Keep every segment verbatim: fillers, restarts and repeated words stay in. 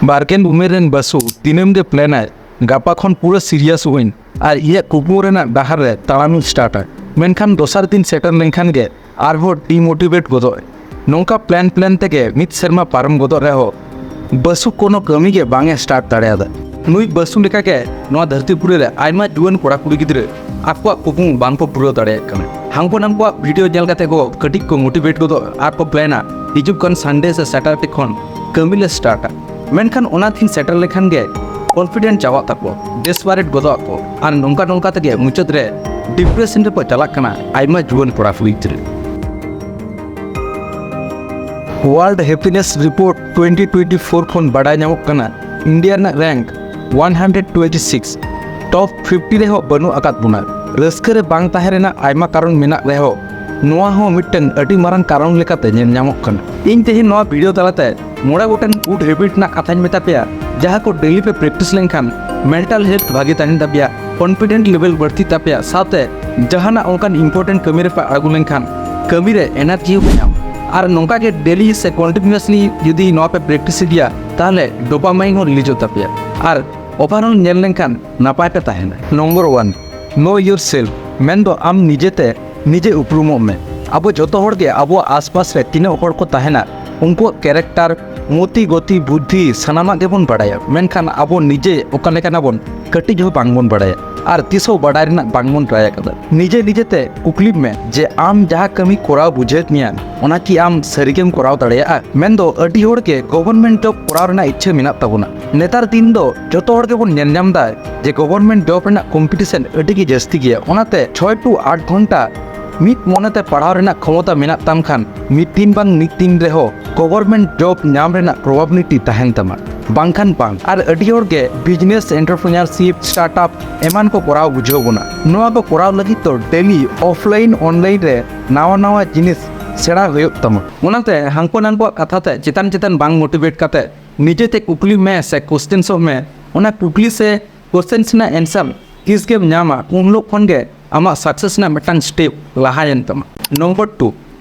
ᱵᱟᱨᱜᱮᱞ ᱩᱢᱮᱨ ᱨᱮᱱ ᱵᱟᱥᱩ ᱫᱤᱱᱟᱹᱢ ᱜᱮ ᱯᱞᱮᱱᱟᱭ, "ᱜᱟᱯᱟ ᱠᱷᱚᱱ ᱯᱩᱨᱟᱹ ᱥᱤᱨᱤᱭᱟᱥ ᱟᱹᱧ ᱟᱨ ᱤᱧᱟᱹᱜ ᱠᱩᱠᱢᱩ ᱨᱮᱱᱟᱜ ᱰᱟᱦᱟᱨ ᱨᱮ ᱛᱟᱲᱟᱢᱤᱧ ᱥᱴᱟᱨᱴᱟ᱾" ᱢᱮᱱᱠᱷᱟᱱ ᱫᱚᱥᱟᱨ ᱫᱤᱱ ᱥᱮᱴᱮᱨ ᱞᱮᱱᱠᱷᱟᱱ ᱜᱮ ᱟᱨᱦᱚᱸ ᱰᱤᱢᱳᱴᱤᱵᱷᱮᱴ ᱜᱚᱫᱚᱜ ᱟᱭ᱾ ᱱᱚᱝᱠᱟ ᱯᱞᱮᱱ ᱯᱞᱮᱱ ᱛᱮᱜᱮ ᱢᱤᱫ ᱥᱮᱨᱢᱟ ᱯᱟᱨᱚᱢ ᱜᱚᱫᱚᱜ ᱨᱮᱦᱚᱸ ᱵᱟᱥᱩ ᱠᱳᱱᱳ ᱠᱟᱹᱢᱤ ᱜᱮ ᱵᱟᱝ ᱮ ᱥᱴᱟᱨᱴ ᱫᱟᱲᱮᱭᱟᱫᱟ᱾ ᱱᱩᱭ ᱵᱟᱥᱩ ᱞᱮᱠᱟᱜᱮ ᱱᱚᱣᱟ ᱫᱷᱟᱹᱨᱛᱤ ᱯᱩᱨᱤ ᱨᱮ ᱟᱭᱢᱟ ᱡᱩᱣᱟᱹᱱ ᱠᱚᱲᱟ ᱠᱩᱲᱤ ᱜᱤᱫᱽᱨᱟᱹ ᱟᱠᱚᱣᱟᱜ ᱠᱩᱠᱢᱩ ᱵᱟᱝ ᱠᱚ ᱯᱩᱨᱟᱹᱣ ᱫᱟᱲᱮᱭᱟᱜ ᱠᱟᱱᱟ᱾ ᱦᱟᱱᱠᱩ ᱱᱟᱝᱠᱩᱣᱟᱜ ᱵᱷᱤᱰᱤᱭᱳ ᱧᱮᱞ ᱠᱟᱛᱮ ᱠᱚ ᱠᱟᱹᱴᱤᱡ ᱠᱚ ᱢᱳᱴᱤᱵᱷᱮᱴ ᱜᱚᱫᱚᱜ ᱟᱨ ᱠᱚ ᱯᱞᱮᱱᱟ, ᱦᱤᱡᱩᱜ ᱠᱟᱱ ᱥᱟᱱᱰᱮ ᱥᱮ ᱥᱮᱴᱟᱨᱰᱮ ᱠᱷᱚᱱ ᱠᱟᱹᱢᱤ ᱞᱮ ᱥᱴᱟᱨᱴᱟ᱾ ᱢᱮᱱᱠᱷᱟᱱ ᱚᱱᱟ ᱫᱤᱱ ᱥᱮᱴᱮᱨ ᱞᱮᱠᱷᱟᱱ ᱜᱮ ᱠᱚᱱᱯᱷᱤᱰᱮᱱᱴ ᱪᱟᱵᱟᱜ ᱛᱟᱠᱚ, ᱰᱮᱥᱯᱟᱨᱮᱴ ᱜᱚᱫᱚᱜ ᱟᱠᱚ ᱟᱨ ᱱᱚᱝᱠᱟ ᱱᱚᱝᱠᱟ ᱛᱮᱜᱮ ᱢᱩᱪᱟᱹᱫ ᱨᱮ ᱰᱤᱯᱨᱮᱥᱚᱱ ᱨᱮᱠᱚ ᱪᱟᱞᱟᱜ ᱠᱟᱱᱟ ᱟᱭᱢᱟ ᱡᱩᱣᱟᱹᱱ ᱠᱚᱲᱟ ᱠᱩᱲᱤ ᱜᱤᱫᱽᱨᱟᱹ᱾ World Happiness Report twenty twenty-four ᱠᱷᱚᱱ ᱵᱟᱰᱟᱭ ᱧᱟᱢᱚᱜ ᱠᱟᱱᱟ, ᱤᱱᱰᱤᱭᱟ ᱨᱮᱱᱟᱜ ᱨᱮᱝᱠ one hundred twenty-six, ᱴᱚᱯ ᱯᱷᱤᱯᱴᱤ ᱨᱮᱦᱚᱸ ᱵᱟᱹᱱᱩᱜ ᱟᱠᱟᱫ ᱵᱚᱱᱟ᱾ ᱨᱟᱹᱥᱠᱟᱹ ᱨᱮ ᱵᱟᱝ ᱛᱟᱦᱮᱸ ᱨᱮᱱᱟᱜ ᱟᱭᱢᱟ ᱠᱟᱨᱚᱱ ᱢᱮᱱᱟᱜ ᱨᱮᱦᱚᱸ, ᱱᱚᱣᱟ ᱦᱚᱸ ᱢᱤᱫᱴᱟᱝ ᱟᱹᱰᱤ ᱢᱟᱨᱟᱝ ᱠᱟᱨᱚᱱ ᱞᱮᱠᱟᱛᱮ ᱧᱮᱞ ᱧᱟᱢᱚᱜ ᱠᱟᱱᱟ᱾ ᱤᱧ ᱛᱮᱦᱮᱧ ᱱᱚᱣᱟ ᱵᱷᱤᱰᱤᱭᱳ ᱛᱟᱞᱟᱛᱮ ᱢᱚᱬᱮ ᱜᱚᱴᱮᱱ ᱜᱩᱰ ᱦᱮᱵᱤᱴ ᱨᱮᱱᱟᱜ ᱠᱟᱛᱷᱟᱧ ᱢᱮᱛᱟ ᱯᱮᱭᱟ, ᱡᱟᱦᱟᱸ ᱠᱚ ᱰᱮᱞᱤ ᱯᱮ ᱯᱨᱮᱠᱴᱤᱥ ᱞᱮᱱᱠᱷᱟᱱ ᱢᱮᱱᱴᱟᱞ ᱦᱮᱞᱛᱷ ᱵᱷᱟᱜᱮ ᱛᱟᱦᱮᱱ ᱛᱟᱯᱮᱭᱟ, ᱠᱚᱱᱯᱷᱤᱰᱮᱱᱴ ᱞᱮᱵᱮᱞ ᱵᱟᱹᱲᱛᱤ ᱛᱟᱯᱮᱭᱟ, ᱥᱟᱶᱛᱮ ᱡᱟᱦᱟᱱᱟᱜ ᱚᱱᱠᱟᱱ ᱤᱢᱯᱚᱨᱴᱮᱱᱴ ᱠᱟᱹᱢᱤ ᱨᱮᱯᱮ ᱟᱬᱜᱚ ᱞᱮᱱᱠᱷᱟᱱ ᱠᱟᱹᱢᱤ ᱨᱮ ᱮᱱᱟᱨᱡᱤ ᱦᱚᱸᱯᱮ ᱧᱟᱢᱟ᱾ ᱟᱨ ᱱᱚᱝᱠᱟ ᱜᱮ ᱰᱮᱞᱤ ᱥᱮ ᱠᱚᱱᱴᱤᱱᱤᱭᱩᱥᱞᱤ ᱡᱩᱫᱤ ᱱᱚᱣᱟ ᱯᱮ ᱯᱨᱮᱠᱴᱤᱥ ᱤᱫᱤᱭᱟ, ᱛᱟᱦᱚᱞᱮ ᱰᱳᱯᱟᱢᱟᱭᱤᱱ ᱦᱚᱸ ᱨᱤᱞᱤᱡᱚᱜ ᱛᱟᱯᱮᱭᱟ ᱟᱨ ᱳᱵᱷᱟᱨᱚᱞ ᱧᱮᱞ ᱞᱮᱱᱠᱷᱟᱱ ᱱᱟᱯᱟᱭ ᱯᱮ ᱛᱟᱦᱮᱱᱟ᱾ ᱱᱚᱢᱵᱚᱨ ᱳᱣᱟᱱ, know yourself, ᱢᱮᱱᱫᱚ ᱟᱢ ᱱᱤᱡᱮᱛᱮ ᱱᱤᱡᱮ ᱩᱯᱨᱩᱢᱚᱜ ᱢᱮ᱾ ᱟᱵᱚ ᱡᱚᱛᱚ ᱦᱚᱲ ᱜᱮ ᱟᱵᱚᱣᱟᱜ ᱟᱥᱯᱟᱥ ᱨᱮ ᱛᱤᱱᱟᱹᱜ ᱦᱚᱲ ᱠᱚ ᱛᱟᱦᱮᱱᱟ, ᱩᱱᱠᱩᱣᱟᱜ ᱠᱮᱨᱮᱠᱴᱟᱨ, ᱢᱚᱛᱤ ᱜᱚᱛᱤ, ᱵᱩᱫᱽᱫᱷᱤ ᱥᱟᱱᱟᱢᱟᱜ ᱜᱮᱵᱚᱱ ᱵᱟᱲᱟᱭᱟ, ᱢᱮᱱᱠᱷᱟᱱ ᱟᱵᱚ ᱱᱤᱡᱮ ᱚᱠᱟ ᱞᱮᱠᱟᱱᱟ ᱵᱚᱱ ᱠᱟᱹᱴᱤᱡ ᱦᱚᱸ ᱵᱟᱝᱵᱚᱱ ᱵᱟᱲᱟᱭᱟ ᱟᱨ ᱛᱤᱥ ᱦᱚᱸ ᱵᱟᱰᱟᱭ ᱨᱮᱱᱟᱜ ᱵᱟᱝᱵᱚᱱ ᱴᱨᱟᱭ ᱟᱠᱟᱫᱟ᱾ ᱱᱤᱡᱮ ᱱᱤᱡᱮᱛᱮ ᱠᱩᱠᱞᱤ ᱢᱮ ᱡᱮ ᱟᱢ ᱡᱟᱦᱟᱸ ᱠᱟᱹᱢᱤ ᱠᱚᱨᱟᱣ ᱵᱩᱡᱷᱟᱹᱣᱮᱫ ᱢᱮᱭᱟ, ᱚᱱᱟ ᱠᱤ ᱟᱢ ᱥᱟᱹᱨᱤᱜᱮᱢ ᱠᱚᱨᱟᱣ ᱫᱟᱲᱮᱭᱟᱜᱼᱟ? ᱢᱮᱱᱫᱚ ᱟᱹᱰᱤ ᱦᱚᱲ ᱜᱮ ᱜᱚᱵᱷᱚᱨᱱᱢᱮᱱᱴ ᱡᱚᱵ ᱠᱚᱨᱟᱣ ᱨᱮᱱᱟᱜ ᱤᱪᱪᱷᱟᱹ ᱢᱮᱱᱟᱜ ᱛᱟᱵᱚᱱᱟ᱾ ᱱᱮᱛᱟᱨ ᱫᱤᱱ ᱫᱚ ᱡᱚᱛᱚ ᱦᱚᱲ ᱜᱮᱵᱚᱱ ᱧᱮᱞ ᱧᱟᱢ ᱮᱫᱟ ᱡᱮ ᱜᱚᱵᱷᱚᱨᱱᱢᱮᱱᱴ ᱡᱚᱵ ᱨᱮᱱᱟᱜ ᱠᱚᱢᱯᱤᱴᱤᱥᱚᱱ ᱟᱹᱰᱤ ᱜᱮ ᱡᱟᱹᱥᱛᱤ ᱜᱮᱭᱟ᱾ ᱚᱱᱟᱛᱮ ᱪᱷᱚᱭ to ᱟᱴ ᱜᱷᱚᱱᱴᱟ ᱢᱤᱫ ᱢᱚᱱᱮᱛᱮ ᱯᱟᱲᱦᱟᱣ ᱨᱮᱱᱟᱜ ᱠᱷᱚᱢᱚᱛᱟ ᱢᱮᱱᱟᱜ ᱛᱟᱢ ᱠᱷᱟᱱ ᱢᱤᱫ ᱫᱤᱱ ᱵᱟᱝ ᱢᱤᱫ ᱫᱤᱱ ᱨᱮᱦᱚᱸ ᱜᱚᱵᱷᱚᱨᱱᱢᱮᱱᱴ ᱡᱚᱵ ᱧᱟᱢ ᱨᱮᱱᱟᱜ ᱯᱨᱚᱵᱟᱵᱤᱞᱤᱴᱤ ᱛᱟᱦᱮᱱ ᱛᱟᱢᱟ, ᱵᱟᱝᱠᱷᱟᱱ ᱵᱟᱝ᱾ ᱟᱨ ᱟᱹᱰᱤ ᱦᱚᱲ ᱜᱮ ᱵᱤᱡᱽᱱᱮᱥ, ᱮᱱᱴᱟᱨᱯᱨᱮᱱᱟᱨᱥᱤᱯ, ᱥᱴᱟᱨᱴᱟᱯ ᱮᱢᱟᱱ ᱠᱚ ᱠᱚᱨᱟᱣ ᱵᱩᱡᱷᱟᱹᱣ ᱵᱚᱱᱟ᱾ ᱱᱚᱣᱟ ᱠᱚ ᱠᱚᱨᱟᱣ ᱞᱟᱹᱜᱤᱫ ᱫᱚ ᱰᱮᱞᱤ ᱚᱯᱷᱞᱟᱭᱤᱱ ᱚᱱᱞᱟᱭᱤᱱ ᱨᱮ ᱱᱟᱣᱟ ᱱᱟᱣᱟ ᱡᱤᱱᱤᱥ ᱥᱮᱬᱟ ᱦᱩᱭᱩᱜ ᱛᱟᱢᱟ᱾ ᱚᱱᱟᱛᱮ ᱦᱟᱱᱠᱩ ᱱᱟᱱᱠᱩᱣᱟᱜ ᱠᱟᱛᱷᱟ ᱛᱮ ᱪᱮᱛᱟᱱ ᱪᱮᱛᱟᱱ ᱵᱟᱝ ᱢᱳᱴᱤᱵᱷᱮᱴ ᱠᱟᱛᱮ ᱱᱤᱡᱮᱛᱮ ᱠᱩᱠᱞᱤ ᱢᱮ ᱥᱮ ᱠᱚᱥᱪᱮᱱᱥᱚᱜ ᱢᱮ᱾ ᱚᱱᱟ ᱠᱩᱠᱞᱤ ᱥᱮ ᱠᱚᱥᱪᱮᱱᱥ ᱨᱮᱱᱟᱜ ᱮᱱᱥᱟᱨ ᱛᱤᱥ ᱜᱮᱢ ᱧᱟᱢᱟ, ᱩᱱ ᱦᱤᱞᱳᱜ ᱠᱷᱚᱱ ᱜᱮ ᱟᱢᱟᱜ ᱥᱟᱠᱥᱮᱥ ᱨᱮᱱᱟᱜ ᱢᱤᱫᱴᱟᱝ ᱥᱴᱮᱯ ᱞᱟᱦᱟᱭᱮᱱ ᱛᱟᱢᱟ᱾ Number two,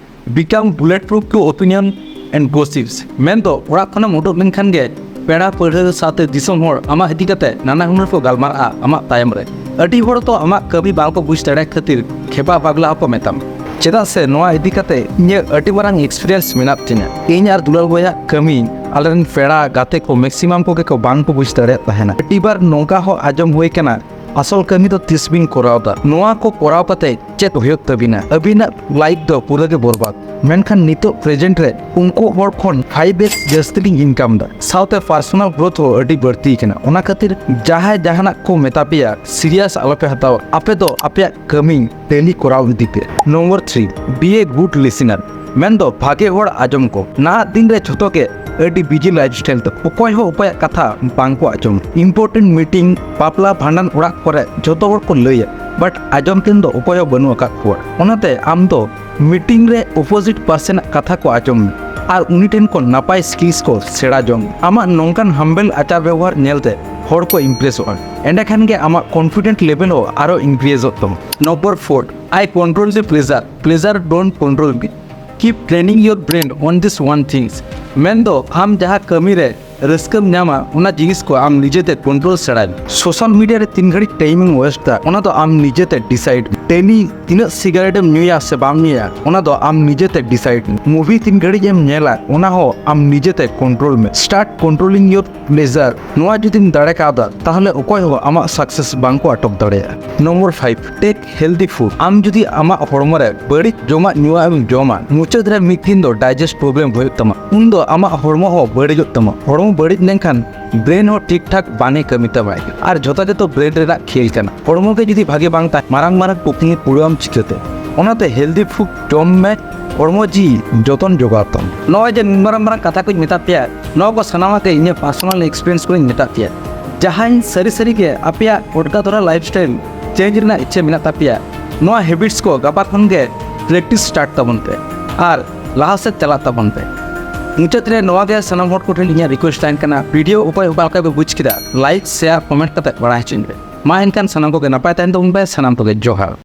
become bulletproof to opinion and gossips, ᱢᱮᱱᱫᱚ ᱚᱲᱟᱜ ᱠᱷᱚᱱᱮᱢ ᱩᱰᱩᱠ ᱞᱮᱱᱠᱷᱟᱱ ᱜᱮ ᱯᱮᱲᱟ ᱯᱟᱹᱲᱦᱟᱹ ᱥᱟᱶᱛᱮ ᱫᱤᱥᱚᱢ ᱦᱚᱲ ᱟᱢᱟᱜ ᱤᱫᱤ ᱠᱟᱛᱮ ᱱᱟᱱᱟ ᱦᱩᱱᱟᱹᱨ ᱠᱚ ᱜᱟᱞᱢᱟᱨᱟᱜᱼᱟ ᱟᱢᱟᱜ ᱛᱟᱭᱚᱢ ᱨᱮ᱾ ᱟᱹᱰᱤ ᱦᱚᱲ ᱫᱚ ᱟᱢᱟᱜ ᱠᱟᱹᱢᱤ ᱵᱟᱝ ᱠᱚ ᱵᱩᱡᱽ ᱫᱟᱲᱮᱭᱟᱜ ᱠᱷᱟᱹᱛᱤᱨ ᱠᱷᱮᱯᱟ ᱯᱟᱜᱽᱞᱟ ᱦᱚᱸᱠᱚ ᱢᱮᱛᱟᱢᱟ᱾ ᱪᱮᱫᱟᱜ ᱥᱮ ᱱᱚᱣᱟ ᱤᱫᱤ ᱠᱟᱛᱮ ᱤᱧᱟᱹᱜ ᱟᱹᱰᱤ ᱢᱟᱨᱟᱝ ᱮᱠᱥᱯᱤᱨᱤᱭᱮᱱᱥ ᱢᱮᱱᱟᱜ ᱛᱤᱧᱟᱹ᱾ ᱤᱧ ᱟᱨ ᱫᱩᱞᱟᱞ ᱵᱚᱭᱟᱜ ᱠᱟᱹᱢᱤ ᱟᱞᱮᱨᱮᱱ ᱯᱮᱲᱟ ᱜᱟᱛᱮ ᱠᱚ ᱢᱮᱠᱥᱤᱢᱟᱢ ᱠᱚᱜᱮ ᱠᱚ ᱵᱟᱝ ᱠᱚ ᱵᱩᱡᱽ ᱫᱟᱲᱮᱭᱟᱜ ᱛᱟᱦᱮᱱᱟ᱾ ᱟᱹᱰᱤ ᱵᱟᱨ ᱱᱚᱝᱠᱟ ᱦᱚᱸ ᱟᱸᱡᱚᱢ ᱦᱩᱭ ᱠᱟᱱᱟ, ᱟᱥᱚᱞ ᱠᱟᱹᱢᱤ ᱫᱚ ᱛᱤᱥ ᱵᱤᱱ ᱠᱚᱨᱟᱣ ᱫᱟ? ᱱᱚᱣᱟ ᱠᱚ ᱠᱚᱨᱟᱣ ᱠᱟᱛᱮ ᱪᱮᱫ ᱦᱩᱭᱩᱜ ᱛᱟᱹᱵᱤᱱᱟ? ᱟᱹᱵᱤᱱᱟᱜ ᱞᱟᱭᱤᱯᱷ ᱫᱚ ᱯᱩᱨᱟᱹ ᱜᱮ ᱵᱚᱨᱵᱟᱫ᱾ ᱢᱮᱱᱠᱷᱟᱱ ᱱᱤᱛᱚᱜ ᱯᱨᱮᱡᱮᱱᱴ ᱨᱮ ᱩᱱᱠᱩ ᱦᱚᱲ ᱠᱷᱚᱱ ᱯᱷᱟᱭᱤᱵᱷ ᱮᱠᱥ ᱡᱟᱹᱥᱛᱤ ᱞᱤᱧ ᱤᱱᱠᱟᱢ ᱫᱟ, ᱥᱟᱶᱛᱮ ᱯᱟᱨᱥᱚᱱᱟᱞ ᱜᱨᱳᱛᱷ ᱦᱚᱸ ᱟᱹᱰᱤ ᱵᱟᱹᱲᱛᱤ ᱠᱟᱱᱟ᱾ ᱚᱱᱟ ᱠᱷᱟᱹᱛᱤᱨ ᱡᱟᱦᱟᱸᱭ ᱡᱟᱦᱟᱱᱟᱜ ᱠᱚ ᱢᱮᱛᱟ ᱯᱮᱭᱟ, ᱥᱤᱨᱤᱭᱟᱥ ᱟᱞᱚᱯᱮ ᱦᱟᱛᱟᱣᱟ᱾ ᱟᱯᱮ ᱫᱚ ᱟᱯᱮᱭᱟᱜ ᱠᱟᱹᱢᱤ ᱰᱮᱞᱤ ᱠᱚᱨᱟᱣ ᱤᱫᱤ ᱯᱮ᱾ Number three, be a good listener. ᱢᱮᱱᱫᱚ ᱵᱷᱟᱜᱮ ᱦᱚᱲ ᱟᱸᱡᱚᱢ ᱠᱚ᱾ ᱱᱟᱦᱟᱜ ᱫᱤᱱ ᱨᱮ ᱡᱷᱚᱛᱚ ᱜᱮ ᱟᱹᱰᱤ ᱵᱤᱡᱤ ᱞᱟᱭᱤᱯᱷ ᱥᱴᱟᱭᱤᱞ ᱛᱮ ᱚᱠᱚᱭ ᱦᱚᱸ ᱚᱠᱚᱭᱟᱜ ᱠᱟᱛᱷᱟ ᱵᱟᱝ ᱠᱚ ᱟᱸᱡᱚᱢ᱾ ᱤᱢᱯᱚᱨᱴᱮᱱᱴ ᱢᱤᱴᱤᱝ, ᱵᱟᱯᱞᱟ, ᱵᱷᱟᱸᱰᱟᱱ ᱚᱲᱟᱜ ᱠᱚᱨᱮ ᱡᱷᱚᱛᱚ ᱦᱚᱲ ᱠᱚ ᱞᱟᱹᱭᱟ, ᱵᱟᱴ ᱟᱸᱡᱚᱢ ᱛᱮᱱ ᱫᱚ ᱚᱠᱚᱭ ᱦᱚᱸ ᱵᱟᱹᱱᱩᱜ ᱟᱠᱟᱫ ᱠᱚᱣᱟ᱾ ᱚᱱᱟᱛᱮ ᱟᱢ ᱫᱚ ᱢᱤᱴᱤᱝ ᱨᱮ ᱚᱯᱳᱡᱤᱴ ᱯᱟᱨᱥᱮᱱᱟᱜ ᱠᱟᱛᱷᱟ ᱠᱚ ᱟᱸᱡᱚᱢ ᱢᱮ ᱟᱨ ᱩᱱᱤ ᱴᱷᱮᱱ ᱠᱷᱚᱱ ᱱᱟᱯᱟᱭ ᱥᱠᱤᱞᱥ ᱠᱚ ᱥᱮᱬᱟ ᱡᱚᱝ ᱢᱮ᱾ ᱟᱢᱟᱜ ᱱᱚᱝᱠᱟᱱ ᱦᱟᱢᱵᱮᱞ ᱟᱪᱟᱨ ᱵᱮᱵᱚᱦᱟᱨ ᱧᱮᱞᱛᱮ ᱦᱚᱲ ᱠᱚ ᱤᱢᱯᱨᱮᱥᱚᱜᱼᱟ᱾ ᱮᱸᱰᱮᱠᱷᱟᱱ ᱜᱮ ᱟᱢᱟᱜ ᱠᱚᱱᱯᱷᱤᱰᱮᱱᱴ ᱞᱮᱵᱮᱞ ᱦᱚᱸ ᱟᱨᱚ ᱤᱱᱠᱨᱤᱡᱚᱜ ᱛᱟᱢᱟ᱾ Number four, I control the pleasure, pleasure don't control me. Keep training your brain on this one things. ᱢᱮᱱᱫᱚ ᱟᱢ ᱡᱟᱦᱟᱸ ᱠᱟᱹᱢᱤ ᱨᱮ ᱨᱟᱹᱥᱠᱟᱹᱢ ᱧᱟᱢᱟ, ᱚᱱᱟ ᱡᱤᱱᱤᱥ ᱠᱚ ᱟᱢ ᱱᱤᱡᱮᱛᱮ ᱠᱚᱱᱴᱨᱳᱞ ᱥᱮᱬᱟᱭ ᱢᱮ᱾ ᱥᱳᱥᱟᱞ ᱢᱤᱰᱤᱭᱟ ᱨᱮ ᱛᱤᱱ ᱜᱷᱟᱹᱲᱤᱡ ᱴᱟᱭᱤᱢ ᱮᱢ ᱳᱭᱮᱥᱴ ᱫᱟ, ᱚᱱᱟ ᱫᱚ ᱟᱢ ᱱᱤᱡᱮᱛᱮ ᱰᱤᱥᱟᱭᱤᱰ ᱢᱮ᱾ ᱰᱮᱞᱤ ᱛᱤᱱᱟᱹᱜ ᱥᱤᱜᱟᱨᱮᱴ ᱮᱢ ᱧᱩᱭᱟ ᱥᱮ ᱵᱟᱢ ᱧᱩᱭᱟ, ᱚᱱᱟ ᱫᱚ ᱟᱢ ᱱᱤᱡᱮᱛᱮ ᱰᱤᱥᱟᱭᱤᱰ ᱢᱮ᱾ ᱢᱩᱵᱷᱤ ᱛᱤᱱ ᱜᱷᱟᱹᱲᱤᱡ ᱮᱢ ᱧᱮᱞᱟ, ᱚᱱᱟ ᱦᱚᱸ ᱟᱢ ᱱᱤᱡᱮᱛᱮ ᱠᱚᱱᱴᱨᱳᱞ ᱢᱮ᱾ Start controlling your pleasure. ᱱᱚᱣᱟ ᱡᱩᱫᱤᱢ ᱫᱟᱲᱮ ᱠᱟᱣᱫᱟ, ᱛᱟᱦᱚᱞᱮ ᱚᱠᱚᱭ ᱦᱚᱸ ᱟᱢᱟᱜ ᱥᱟᱠᱥᱮᱥ ᱵᱟᱝ ᱠᱚ ᱟᱴᱚᱠ ᱫᱟᱲᱮᱭᱟᱜᱼᱟ᱾ Number five, take healthy food. ᱟᱢ ᱡᱩᱫᱤ ᱟᱢᱟᱜ ᱦᱚᱲᱢᱚ ᱨᱮ ᱵᱟᱹᱲᱤᱡ ᱡᱚᱢᱟᱜ ᱧᱩᱣᱟᱜ ᱮᱢ ᱡᱚᱢᱟ, ᱢᱩᱪᱟᱹᱫ ᱨᱮ ᱢᱤᱫ ᱫᱤᱱ ᱫᱚ ᱰᱟᱭᱡᱮᱥᱴ ᱯᱨᱚᱵᱞᱮᱢ ᱦᱩᱭᱩᱜ ᱛᱟᱢᱟ᱾ ᱩᱱ ᱫᱚ ᱟᱢᱟᱜ ᱦᱚᱲᱢᱚ ᱦᱚᱸ ᱵᱟᱹᱲᱤᱡᱚᱜ ᱛᱟᱢᱟ᱾ ᱦᱚᱲᱢᱚ ᱵᱟᱹᱲᱤᱡ ᱞᱮᱱᱠᱷᱟᱱ ᱵᱨᱮᱱ ᱦᱚᱸ ᱴᱷᱤᱠ ᱴᱷᱟᱠ ᱵᱟᱝ ᱮ ᱠᱟᱹᱢᱤ ᱛᱟᱢᱟ᱾ ᱟᱨ ᱡᱷᱚᱛᱚ ᱜᱮᱛᱚ ᱵᱨᱮᱱ ᱨᱮᱱᱟᱜ ᱠᱷᱮᱞ ᱠᱟᱱᱟ᱾ ᱦᱚᱲᱢᱚ ᱜᱮ ᱡᱩᱫᱤ ᱵᱷᱟᱜᱮ ᱵᱟᱝ ᱛᱟᱦᱮᱸ, ᱢᱟᱨᱟᱝ ᱢᱟᱨᱟᱝ ᱠᱩᱠᱢᱩ ᱯᱩᱨᱟᱹᱣᱟᱢ ᱪᱤᱠᱟᱹᱛᱮ? ᱚᱱᱟᱛᱮ ᱦᱮᱞᱫᱤ ᱯᱷᱩᱰ ᱡᱚᱢ ᱢᱮ, ᱦᱚᱲᱢᱚ ᱡᱤᱣᱤ ᱡᱚᱛᱚᱱ ᱡᱚᱜᱟᱣ ᱛᱟᱢ᱾ ᱱᱚᱜᱼᱚᱭ ᱡᱮ ᱱᱩᱱ ᱢᱟᱨᱟᱝ ᱢᱟᱨᱟᱝ ᱠᱟᱛᱷᱟ ᱠᱚᱧ ᱢᱮᱛᱟᱫ ᱯᱮᱭᱟ, ᱱᱚᱣᱟ ᱠᱚ ᱥᱟᱱᱟᱢᱟᱜ ᱜᱮ ᱤᱧᱟᱹᱜ ᱯᱟᱨᱥᱚᱱᱟᱞ ᱮᱠᱥᱯᱤᱨᱤᱭᱮᱱᱥ ᱠᱷᱚᱱᱤᱧ ᱢᱮᱛᱟᱫ ᱯᱮᱭᱟ᱾ ᱡᱟᱦᱟᱸᱭ ᱥᱟᱹᱨᱤ ᱥᱟᱹᱨᱤ ᱜᱮ ᱟᱯᱮᱭᱟᱜ ᱴᱚᱴᱠᱟ ᱫᱷᱚᱨᱟ ᱞᱟᱭᱤᱯᱷ ᱥᱴᱟᱭᱤᱞ ᱪᱮᱧᱡᱽ ᱨᱮᱱᱟᱜ ᱤᱪᱪᱷᱟᱹ ᱢᱮᱱᱟᱜ ᱛᱟᱯᱮᱭᱟ, ᱱᱚᱣᱟ ᱦᱮᱵᱤᱴᱥ ᱠᱚ ᱜᱟᱯᱟ ᱠᱷᱚᱱ ᱜᱮ ᱯᱨᱮᱠᱴᱤᱥ ᱥᱴᱟᱨᱴ ᱛᱟᱵᱚᱱ ᱯᱮ ᱟᱨ ᱞᱟᱦᱟ ᱥᱮᱫ ᱪᱟᱞᱟᱜ ᱛᱟᱵᱚᱱ ᱯᱮ᱾ ᱢᱩᱪᱟᱹᱫ ᱨᱮ ᱱᱚᱣᱟ ᱜᱮ ᱥᱟᱱᱟᱢ ᱦᱚᱲ ᱠᱚᱴᱷᱮᱱ ᱤᱧᱟᱹᱜ ᱨᱤᱠᱩᱭᱮᱥᱴ ᱛᱟᱦᱮᱱ ᱠᱟᱱᱟ, ᱵᱷᱤᱰᱤᱭᱳ ᱚᱠᱚᱭ ᱚᱠᱟ ᱞᱮᱠᱟ ᱯᱮ ᱵᱩᱡᱽ ᱠᱮᱫᱟ, ᱞᱟᱭᱤᱠ, ᱥᱮᱭᱟᱨ, ᱠᱚᱢᱮᱱᱴ ᱠᱟᱛᱮ ᱵᱟᱲᱟᱭ ᱦᱚᱪᱚᱧ ᱯᱮ᱾ ᱢᱟ ᱮᱱᱠᱷᱟᱱ ᱥᱟᱱᱟᱢ ᱠᱚᱜᱮ ᱱᱟᱯᱟᱭ ᱛᱟᱦᱮᱱ ᱛᱟᱵᱚᱱ ᱯᱮ, ᱥᱟᱱᱟᱢ ᱠᱚᱜᱮ ᱡᱚᱦᱟᱨ᱾